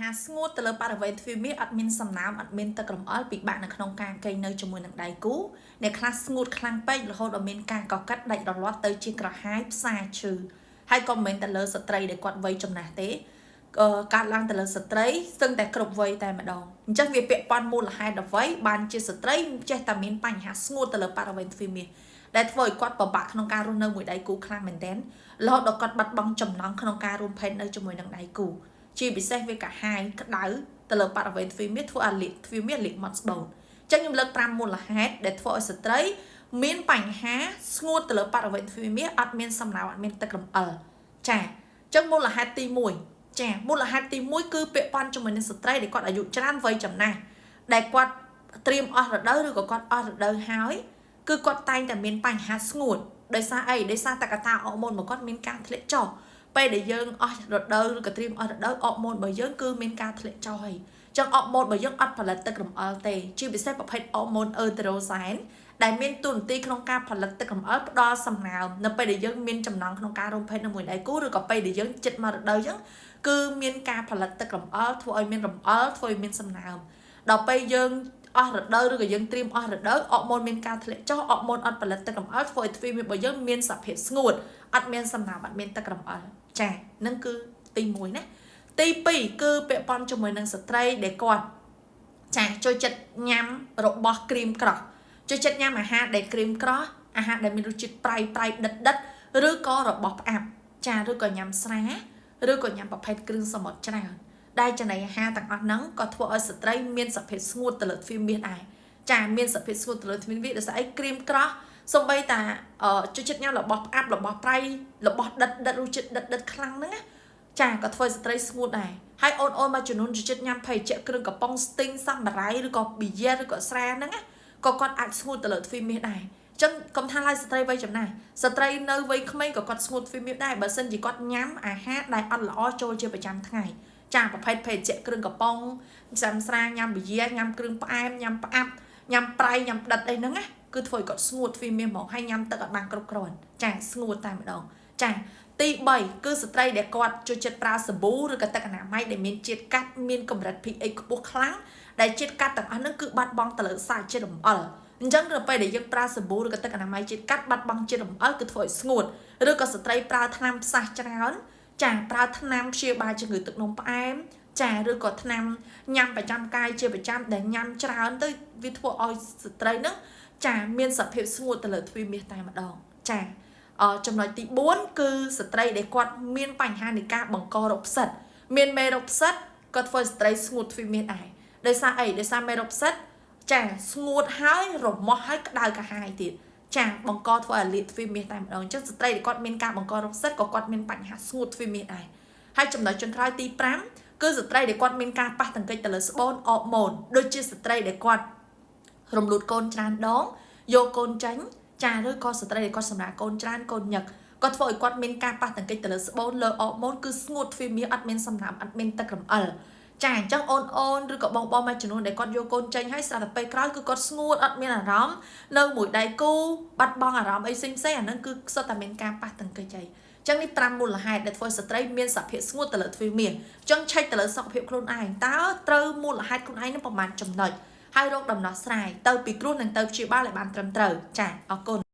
ហាស្ងួតទៅលើបរិវេណទ្វារមាសអត់មានសំណើមអត់មានទឹករំអិលពិបាកនៅក្នុងការកេងនៅជាមួយនឹងដៃគូអ្នកខ្លះស្ងួតខ្លាំងពេករហូតដល់មានការកកិតដាច់រលាត់ទៅជាក្រហាយផ្សាឈឺហើយក៏មិនមែនតែលើស្ត្រីដែលគាត់វ័យចំណាស់ទេកើតឡើងទៅលើស្ត្រីស្ទឹងតែគ្រប់វ័យតែម្ដងអញ្ចឹងវាពាក់ព័ន្ធមូលហេតុអ្វីបានជាស្ត្រីចេះតែមានបញ្ហាស្ងួតទៅលើបរិវេណទ្វារមាសដែលធ្វើឲ្យគាត់ពិបាកក្នុងការរស់នៅមួយដៃគូខ្លាំងមែនទែនរហូតដល់គាត់បាត់បង់ចំណង់ក្នុងការរួមភេទនៅជាមួយនឹងដៃគូជាពិសេសវាកាហាយក្តៅទៅលើបរិវេណទ្វារមាសធ្វើឲ្យលាកទ្វារមាសលាកមាត់ស្បូនចឹងខ្ញុំលើក5មូលហេតុដែលធ្វើឲ្យស្ត្រីមានបញ្ហាស្ងួតទៅលើបរិវេណទ្វារមាសអត់មានសំណើមអត់មានទឹករំអិលចាចឹងមូលហេតុទី1ចាមូលហេតុទី1គឺពាក់ព័ន្ធជាមួយនឹងស្ត្រីដែលគាត់អាយុច្រើនវ័យចំណាស់ដែលគាត់ត្រៀមអស់រដូវឬក៏គាត់អស់រដូវហើយគឺគាត់តែងតែមានបញ្ហាស្ងួតដោយសារអីដោយសារតកតាអរម៉ូនរបស់គាត់មានការធ្លាក់ចុះពេលដែលយើងអស់រដូវឬក៏ត្រៀមអស់រដូវអរម៉ូនរបស់យើងគឺមានការធ្លាក់ចុះហើយចឹងអរម៉ូនរបស់យើងអត់ផលិតទឹករំអិលទេជាពិសេសប្រភេទអរម៉ូនអឺដ្រូសែនដែលមានតួនាទីក្នុងការផលិតទឹករំអិលផ្ដល់សំណើមនៅពេលដែលយើងមានចំណង់ក្នុងការរួមភេទនឹងមួយដៃគូឬក៏ពេលដែលយើងចិត្តមករដូវចឹងគឺមានការផលិតទឹករំអិលធ្វើឲ្យមានរំអិលធ្វើឲ្យមានសំណើមដល់ពេលយើងអស់រដូវឬក៏យើងត្រៀមអស់រដូវអរម៉ូនមានការធ្លាក់ចុះអរម៉ូនអត់ផលិតទឹករំអិលធ្វើឲ្យទ្វារមាសរបស់យើងមានសភាពស្ងួតអត់មានសំណើមអត់មានទឹករំអិលចានឹងគឺទី1ណាទី2គឺពាក់ព័ន្ធជាមួយនឹងស្ត្រីដែលគាត់ចាចូលចិត្តញ៉ាំរបស់ក្រៀមក្រោះចូលចិត្តញ៉ាំអាហារដែលក្រៀមក្រោះអាហារដែលមានរសជាតិប្រៃប្រៃដិតដិតឬក៏របស់ផ្អាប់ចាឬក៏ញ៉ាំស្រាឬក៏ញ៉ាំប្រភេទគ្រឿងសមុទ្រច្រើនដែលចំណីអាហារទាំងអស់ហ្នឹងក៏ធ្វើឲ្យស្ត្រីមានសភាពស្ងួតទៅលើទ្វារមាសដែរចាមានសភាពស្ងួតទៅលើទ្វារមាសដោយសារអីក្រៀមក្រោះសំបីតាចូលចិត្តញ៉ាំរបស់ផ្អាប់របស់ប្រៃរបស់ដិតដិតរសជាតិដិតដិតខ្លាំងហ្នឹងណាចាក៏ធ្វើឲ្យស្ត្រីស្ងួតដែរហើយអូនអូនមួយចំនួនចូលចិត្តញ៉ាំភេសជ្ជៈគ្រឿងកំប៉ុងស្ទីងសាំបារៃឬក៏ប៊ីយ៉ែឬក៏ស្រាហ្នឹងណាក៏គាត់អាចស្ងួតទៅលើទ្វារមាសដែរចឹងកុំថាឡើយស្ត្រីវ័យចំណាស់ស្ត្រីនៅវ័យក្មេងក៏គាត់ស្ងួតទ្វារមាសដែរបើសិនជាគាត់ញ៉ាំអាហារដែលអត់ល្អចូលជាប្រចាំថ្ងៃចាប្រភេទភេសជ្ជៈគ្រឿងកំប៉ុងសាំស្រាញ៉ាំប៊ីយ៉ាញ៉ាំគ្រឿងផ្អែមញ៉ាំផ្អាប់ញ៉ាំប្រៃញ៉ាំដិតអីហ្នឹងណាគឺធ្វើឲ្យគាត់ស្ងួតទ្វារមាសហ្មងហើយញ៉ាំទឹកអត់បានគ្រប់គ្រាន់ចាស្ងួតតែម្ដងចាទី3គឺស្ត្រីដែលគាត់ចូលចិត្តប្រើសាប៊ូឬក៏ទឹកអនាម័យដែលមានជាតិកាត់មានកម្រិត pH ខ្ពស់ខ្លាំងដែលជាតិកាត់ទាំងអស់ហ្នឹងគឺបាត់បង់ទៅលើសារជាតិរំអិលអញ្ចឹងដល់ពេលដែលយើងប្រើសាប៊ូឬក៏ទឹកអនាម័យជាតិកាត់បាត់បង់ជាតិរំអិលគឺធ្វើឲ្យស្ងួតឬក៏ស្ត្រីប្រើថ្នាំផ្សះច្រើនចាប្រើថ្នាំព្យាបាលជំងឺទឹកនោមផ្អែមចាឬក៏ថ្នាំញ៉ាំប្រចាំកាយជាប្រចាំដែលញ៉ាំច្រើនទៅវាធ្វើឲ្យស្ត្រីហ្នឹងចាមានសភាពស្ងួតទៅលើទ្វារមាសតែម្ដងចាចំណុចទី4គឺស្ត្រីដែលគាត់មានបញ្ហានៃការបង្ករោគផ្សិតមានមេរោគផ្សិតក៏ធ្វើស្ត្រីស្ងួតទ្វារមាសដែរដោយសារអីដោយសារមេរោគផ្សិតចាស្ងួតហើយរមាស់ហើយក្តៅកាហាយទៀតចាបង្កធ្វើឲ្យលាកទ្វារមាសតែម្ដងអញ្ចឹងស្ត្រីដែលគាត់មានការបង្ករោគផ្សិតក៏គាត់មានបញ្ហាស្ងួតទ្វារមាសដែរហើយចំណុចចុងក្រោយទី5គឺស្ត្រីដែលគាត់មានការប៉ះទង្គិចទៅលើស្បូនអរម៉ូនដូចជាស្ត្រីដែលគាត់រំលូតកូនច្រើនដងយកកូនចាញ់ចាឬក៏ស្ត្រីដែលគាត់សម្រាលកូនច្រើនកូនញឹកក៏ធ្វើឲ្យគាត់មានការប៉ះទង្គិចទៅលើស្បូនលើអរម៉ូនគឺស្ងួតទ្វារមាសអត់មានសំណើមអត់មានទឹករំអិលចាអញ្ចឹងអូនអូនឬក៏បងបងមួយចំនួនដែលគាត់យកកូនចេញហើយស្រាប់តែពេលក្រោយគឺគាត់ស្ងួតអត់មានអារម្មណ៍នៅមួយដៃគូបាត់បង់អារម្មណ៍អីផ្សេងផ្សេងអាហ្នឹងគឺសុទ្ធតែមានការប៉ះទង្គិចហើយចឹងនេះ5មូលហេតុដែលធ្វើស្ត្រីមានសភាពស្ងួតទៅលើទ្វារមាសចឹងឆែកទៅលើសុខភាពខ្លួនឯងតើត្រូវមូលហេតុខ្លួនឯងនឹងប្រមាណចំណុចហើយរកដំណោះស្រាយទៅពីគ្រោះនឹងទៅព្យាបាលឲ្យបានត្រឹមត្រូវចាអរគុណ។